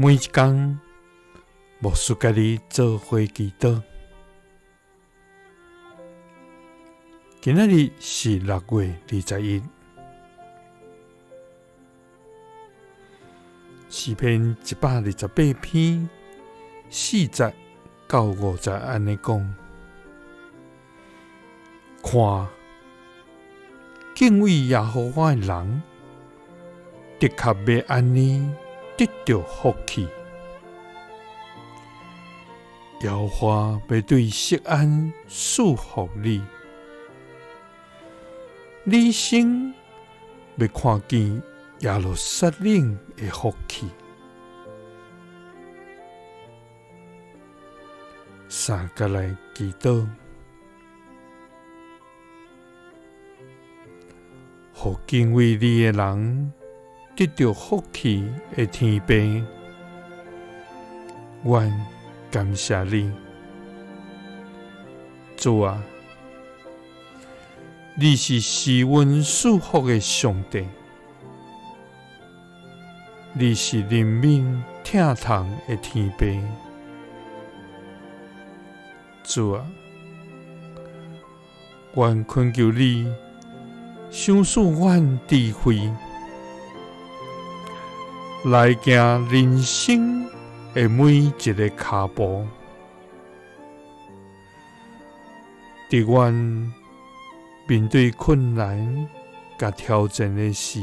每一工，牧师佮你做伙祈祷。今仔日是6月21，诗篇128篇4节到5节按呢讲：看，敬畏耶和华的人，的确欲按呢得著福气。耶和华欲对锡安赐福你，你一生欲看见耶路撒冷的福气。三佮来祈祷，予敬畏你的人得著福气的天父，阮感谢你，主啊，你是赐阮赐福的上帝，你是怜悯疼痛的天父，主啊，阮恳求你赏赐阮智慧，来行人生的每一个跤步，伫阮面对困难佮挑战的时，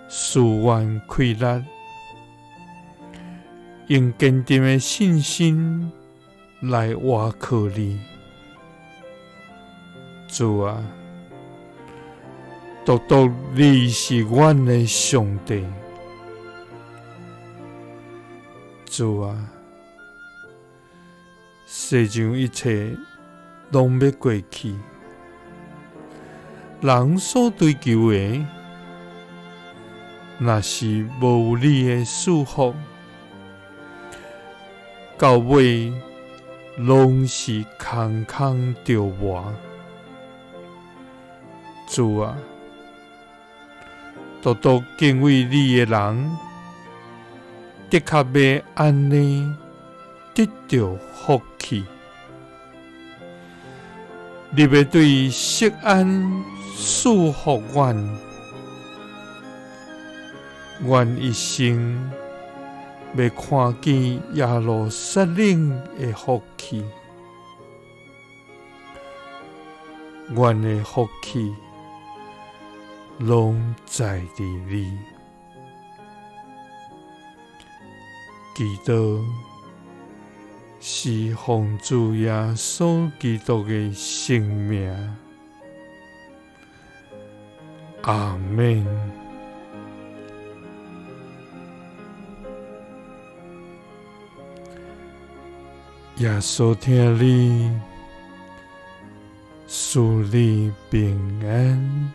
赐阮气力，用坚定的信心来倚靠你。主啊，独独你是阮的上帝。主啊，世上一切拢欲过去，人所追求的，若是无有你的赐福，到尾拢是空空著无。主啊，独独敬畏你的人，的确欲按呢得著福气。你欲对锡安赐福阮，阮一生欲看见耶路撒冷的福气，阮的福气拢在伫你。祈祷是奉主耶稣基督的圣名，阿们。耶稣疼你，赐你平安。